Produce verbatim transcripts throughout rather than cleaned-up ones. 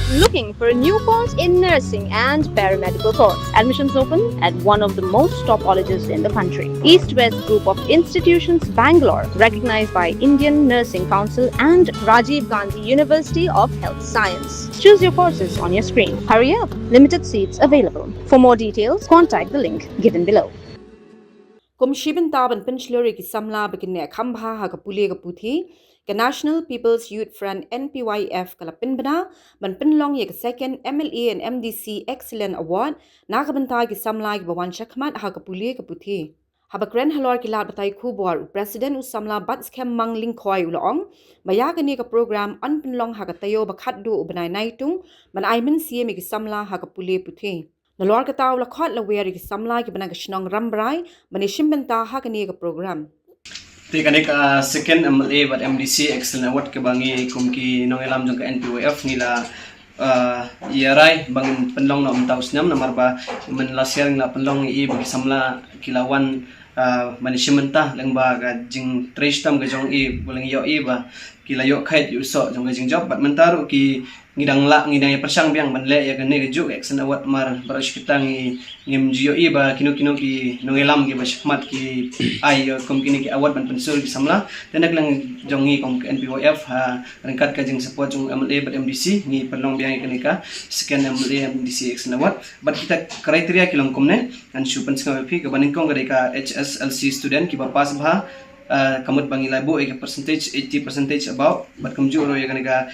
Looking for a new course in nursing and paramedical course? Admissions open at one of the most top colleges in the country. East West Group of Institutions, Bangalore, recognized by Indian Nursing Council and Rajiv Gandhi University of Health Science. Choose your courses on your screen. Hurry up, limited seats available. For more details, contact the link given below. Kum shi bynta ban pynshlur ïa ki samla ba kin neh kham bha ha ka pule ka puthi, ka National People's Youth Front, N P Y F, ka la pynbna ban pynlong ïa ka Second M L A and M D C Excellent Award na ka bynta ki samla kiba wan shakhmat ha ka pule ka puthi. Haba kren halor ki lad batai khubor, u President u samla Batskhem Mang Lyngkhoi u la ong ba ïa kane ka program yn pynlong ha ka taïew ba khatduh u bnai Naitung ban ai mynsiem ïa ki samla ha ka pule puthi. Nalor kata u la khot la wer ïa ki samla kiba na ka shnong Rambrai ban ïashim bynta ha kane ka program. Te kane ka Second M L A bad M D C Excellent Award kaba ngi kum ki nongïalam jong ka N P Y F ngi la, ah, ïa rai ba ngin pynlong na mynta u snem namar ba mynta last year ngi la pynlong ïa i ba ki samla ki la wan, ah, ban ïashim bynta lyngba ka jingtrei shitom ka jong i, ba la ngi ïoh i ba ki la ïoh khait ïa u soh jong ka jingjop bad mynta ruh ki ngi dang lah, ngi dang ïa pyrshang biang ban leh ïa kane kajuh ka Excellent Award namar baroh shi katta ngi ngim ju ïohi ba kino kino ki nongïalam kiba shakhmat ki ai ïa kum kine ki award ban pynshlur ki samla. Te na ka liang jong ngi kum ka N P Y F ha ryngkat ka jingsupport jong M L A bad M D C ngi pynlong biang ïa kane ka Second M L A M D C Excellent Award. Bad kita criteria ki long kumne, ngan shu pynsngew ïa phi. Kaba nyngkong ka dei ka H S L C student kiba pass bha, ah, ka mut ba ngi la buh ïa ka percentage eighty percentage above. Bad kumjuh ruh ïa kane ka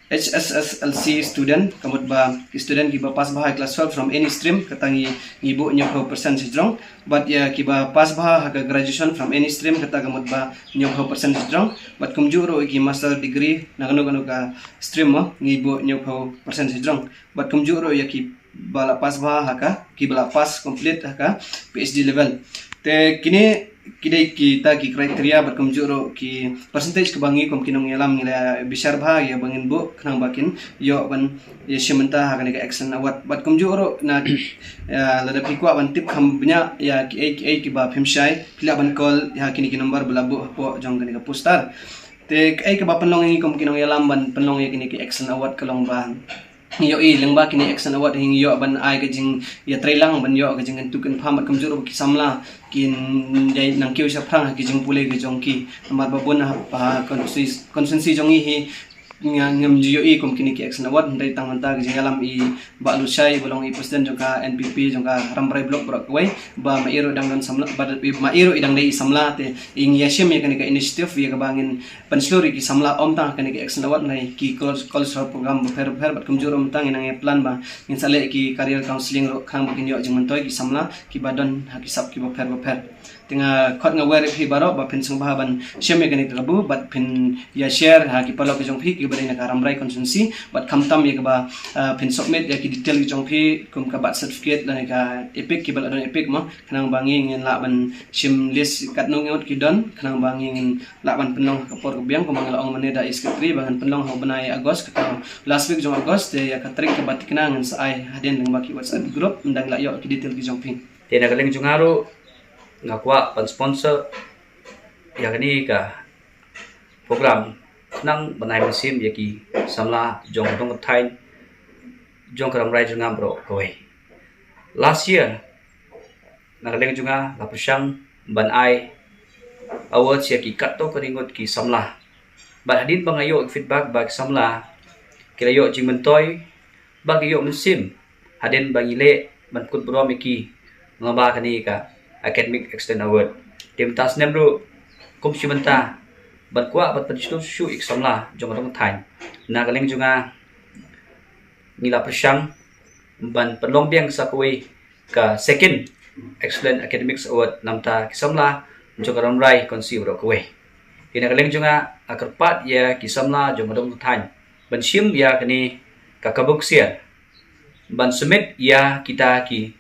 H S S L C student, ka mut ba ki student kiba pass bha ha class twelve from any stream, kata ngi, ngi buh hynñiewphew percent shajrong. Bad ïa kiba pass bha ha ka graduation from any stream, kata ka mut ba hynñiewphew percent shajrong. Bad kumjuh ruh ïa ki master degree na kano kano ka stream mo, ngi buh hynñiewphew percent shajrong. Bad kumjuh ruh ïa kiba la pass bha ha ka, kiba la pass complete ha ka P H D level. Te kine ki dei kita ki criteria bad kumjuh ruh ki percentage kaba ngi kum ki nongïalam ngi la bishar bha ïa ba ngin buh khnang ba kin ïoh ban ïashim bynta ha kane ka Excellent Award. Bad kumjuh ruh na, eh, lada phi kwah ban tip kham bniah ïa kiei kiei kiba phim shai, phi lah ban call ïa kine ki number ba la buh hapoh jong kane ka poster. Te kaei kaba pynlong ïa ngi kum ki nongïalam ban pynlong ïa kine ki Excellent Award ka long ba ngi ïohi lyngba kine Excellent Award hi ngi ïoh ban ai ka jingïatreilang, ban ïoh ka jingkyntu kynpham bad kumjuh ruh ki samla kin ïai nang kiew shaphrang ha ki jingpule ki jong ki. Namar ba bun ha, ha constituency, constituency jong ngi hi nga ngam ju ïohi kum kine ki Excellent Award, hynrei tang mynta ka jingïalam i Bah Lushai ba long i president jong ka N P P jong ka Rambrai Block baroh kawei, ba ma i ruh dang don samla, ba ma i ruh i dang dei i samla, te i ngi ïashim ïa kane ka initiative ïa kaba ngin pynshlur ïa ki samla ym tang ha kane ka Excellent Award, hynrei ki cul-, cultural program bapher bapher bad kumjuh ruh mynta ngi nang ïa plan ba ngin sa leh ki career counselling ruh khnang ba kin ïoh jingmyntoi ki samla kiba don ha ki sap kiba pher bapher. Te nga khot nga wer ïa phi baroh ba phin sngewbha ban shim ïa kane ka kabu bad phin ïa share ha ki paralok ki jong phi kiba dei na ka Rambrai constituency bad khamtam ïa kaba, ah, phin submit ïa ki detail ki jong phi kum ka birth certificate lane ka EPIC kiba la don EPIC mo, khnang ba ngi ngin lah ban shim list katno ngut ki don, khnang ba ngi ngin lah ban pynlong ha ka por ka biang, kumba nga la ong mynne da i secretary ba ngan pynlong ha u bnai August, kata last week jong August, te ïa ka tarik kaba tikna ngan sa ai hadien lyngba ki WhatsApp group, ynda ngi la ïoh ki detail ki jong phi. Te na ka liang jong nga ruh nga kwah ban sponsor ïa kane ka program khnang ban ai mynsiem ïa ki samla jong ka dong ka thaiñ jong ka Rambrai jong nga baroh kawei. Last year na ka liang jong nga la pyrshang ban ai awards ïa ki katto katne ngut ki samla. Bad hadien ba nga ïoh feedback ba ki samla ki la ïoh jingmyntoi, ba ki ïoh mynsiem hadien ba ngi leh ban kut burom ïa ki lyngba kane ka Academic Excellence Award. Te mynta snem ruh kum shi bynta ban kwah ban pynshlur shuh ïa ki samla jong ka dong ka thaiñ, na ka liang jong nga ngi la pyrshang ban pynlong biang sa kawei ka Second Excellent Academics Award na ka bynta ki samla jong ka Rambrai constituency baroh kawei. Te na ka liang jong nga nga kyrpad ïa ki samla jong ka dong ka thaiñ ban shim ïa kane ka kabu ksiar ban submit ïa kita ki,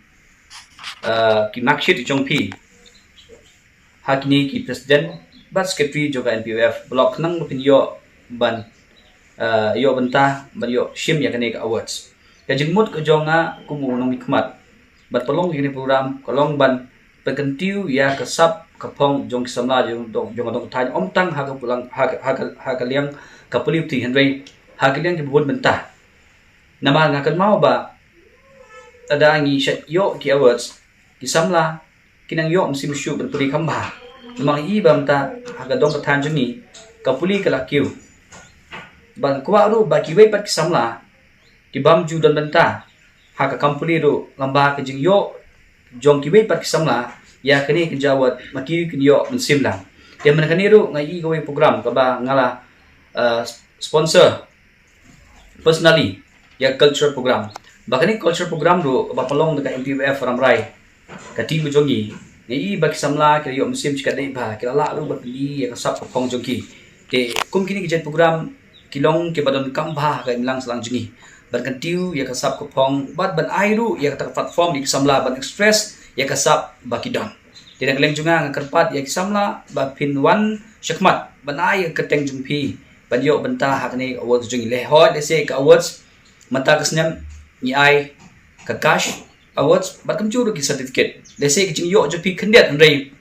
uh, ki marksheet jong phi ha kine ki president bad secretary jong ka N P Y F block khnang ba phin ïoh ban, uh, ïoh bynta ban ïoh shim ïa kane ka awards. Ka jingmut ka jong nga kum u nongmihkhmat ban pynlong ïa kane ka program ka long ban pynkyntiew ïa ka sap ka phong jong ki samla jong, jong, jong ka dong ka thaiñ, ym tang ha ka pulang, ha ka, ha ka, ha ka liang ka pule puthi, hynrei ha ka liang kiba bun bynta. Namar nga kynmaw ba lada ngi shait ïoh ki awards, ki samla ki nang ïoh mynsiem shuh ban pule kham bha. Namar ngi i ba mynta ha ka dong ka thaiñ jong ngi, ka pule ka la kiew. Ba nga kwah ruh ba kiwei pat ki samla ki bym ju don bynta ha ka kam pule ruh, lyngba ka jingïoh jong kiwei pat ki samla ïa kane ka jingaward, ma ki kin ïoh mynsiem lang. Te mynta kane ruh nga i kawei program kaba nga la, uh, sponsor personally, ïa culture program. Ba kane culture program ruh ba pynlong da ka M P Y F Rambrai, ka team jong ngi, nga i ba ki samla ki la ïoh mynsiem shikatdei bha, ki la lah ruh ban pynlong ïa ka sap ka phong jong ki. Te kum kine ki jait program ki long kiba donkam bha ha ka imlang sahlang jong ngi, ban kyntiew ïa ka sap ka phong bad ban ai ruh ïa kata ka platform ïa ki samla ban express ïa ka sap ba ki don. Te na ka liang jong nga, nga kyrpad ïa ki samla ba phin wan shakhmat ban ai ïa ka kyrteng jong phi ban ïoh bynta ha kane ka awards jong ngi. Lehoi lehse ka awards mynta ka snem ngi ai ka cash awards bad kumjuh ruh ki certificate. Lehse ka jingïoh jong phi khyndiat, hynrei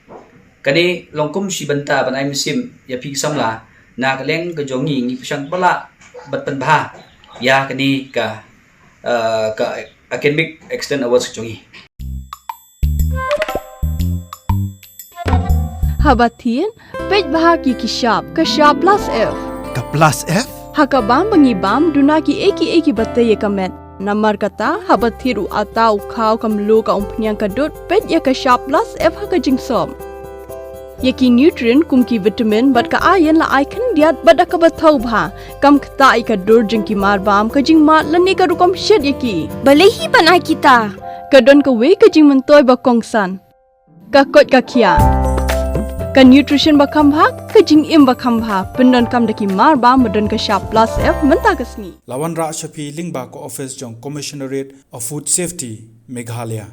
kane long kum shi bynta ban ai mynsiem ïa phi ki samla. Na ka liang ka jong ngi, ngi pyrshang ba lah ban pynbha ïa kane ka, uh, ka Academic Excellence Awards ka jong ngi. Haba thied, peit bha ki ki shap, ka shap plus F. Ka plus F? Ha ka bam ba ngi bam, duna kiei kiei kiba tei ïa ka met. Namar kata, haba thied u atta, u khaw, ka mluh, ka umphniang, ka dud, peit ïa ka shap plus F ha ka jingsop. Ïa ki nutrient kum ki vitamin bad ka iron la ai khyndiat bad da kaba thaw bha. Kam ktah ïa ka dur jong ki marbam, ka jingmad lane ka rukom shet ïa ki. Balei hi ban ai kita? Ka don kawei ka jingmyntoi ba kongsan. Ka koit ka khiah. Ka nutrition ba kham bha, ka jingim ba kham bha. Pyndonkam da ki marbam ba don ka shap plus F mynta ka sngi. La wanrah sha phi lyngba ka office jong Commissionerate of Food Safety, Meghalaya.